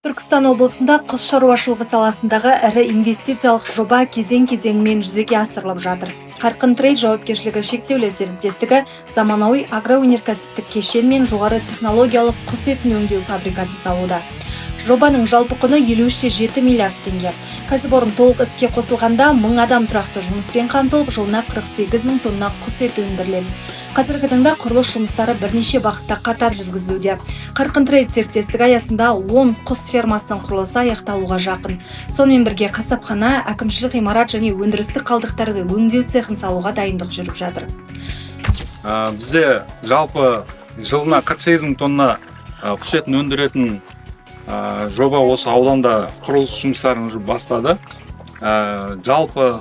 Түркістан облысында құс шаруашылығы саласындағы ірі инвестициялық жоба кезең-кезеңімен жүзеге асырылып жатыр. Қарқын Трейд жауапкершілігі шектеулі серіктестігі заманауи агроөнеркәсіптік кешен мен жоғары технологиялық құс етін өңдеу фабрикасын салуда. Жобаның жалпы құны 53,7 миллиард теңге. Кәсіпорын толық іске қосылғанда 1000 адам тұрақты жұмыспен қамтылып, жылына 48 мың тонна құс еті өндіріледі. Қазіргі таңда құрылыс жұмыстары бірнеше бағытта қатар жүргізілуде. Қарқын Трейд серіктестігі аясында 10 құс фермасының құрылысы аяқталуға жақын. Сонымен бірге қасапхана, әкімшілік ғимарат және өндірістік қалдықтарды өңдеу цехын салуға дайындық жүріп жатыр. Бізде жалпы жылына 48 мың тонна құс етін өндіретін жоба осы ауданда құрылыс жұмыстарын уже бастады. Жалпы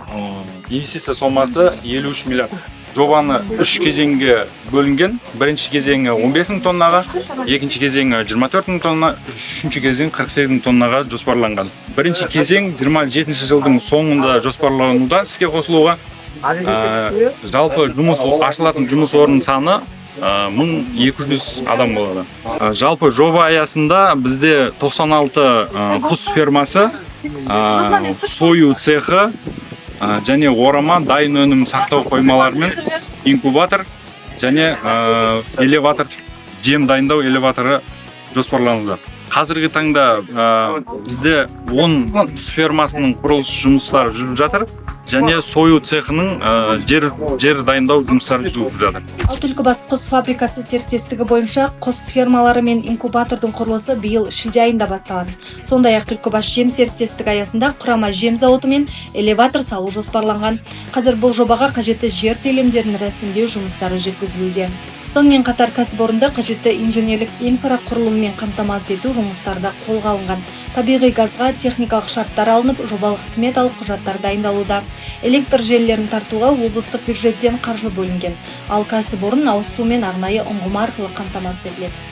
инвестиция сомасы 53 миллиард. Жобаны үш кезеңге бөлінген. Бірінші кезеңі 15 мың тоннаға, екінші кезеңі 24 мың тонна, үшінші кезең 48 мың тоннаға жоспарланған. Бірінші кезең 27 жылдың соңында жоспарлануда іске қосылуға. Жалпы жұмыс ашылатын жұмыс орын саны 1200 адам болады. Жалпы жоба аясында бізде 96 құс фермасы, сою цехы және орама дайын өнім сақтау қоймаларымен инкубатор және элеватор, жем дайындау элеваторы жоспарлануда. Қазіргі таңда бізде 10 құс фермасының құрылыс жұмыстары жүріп жатыр және сою цехының жер дайындау жұмыстары жүргізіліп жатыр. Ал Түлкібас құс фабрикасы серіктестігі бойынша құс фермалары мен инкубатордың құрылысы биыл шілде айында басталады. Сондай-ақ Түлкібас жем серіктестігі аясында құрама жем зауыты мен элеватор салу жоспарланған. Қазір бұл жобаға қажетті жер телімдерін рәсімдеу жұмыстары жүргізілуде. Сонымен қатар кәсіпорынды қажетті инженерлік инфрақұрылыммен қамтамасыз ету жұмыстары да қолға алынған. Табиғи газға техникалық шарттар алынып, жобалық сметалық құжаттар дайындалуда. Электр желілерін тартуға облыстық бюджеттен қаржы бөлінген. Ал кәсіпорын ауыз сумен арнайы ұңғыма арқылы қамтамасыз етіледі.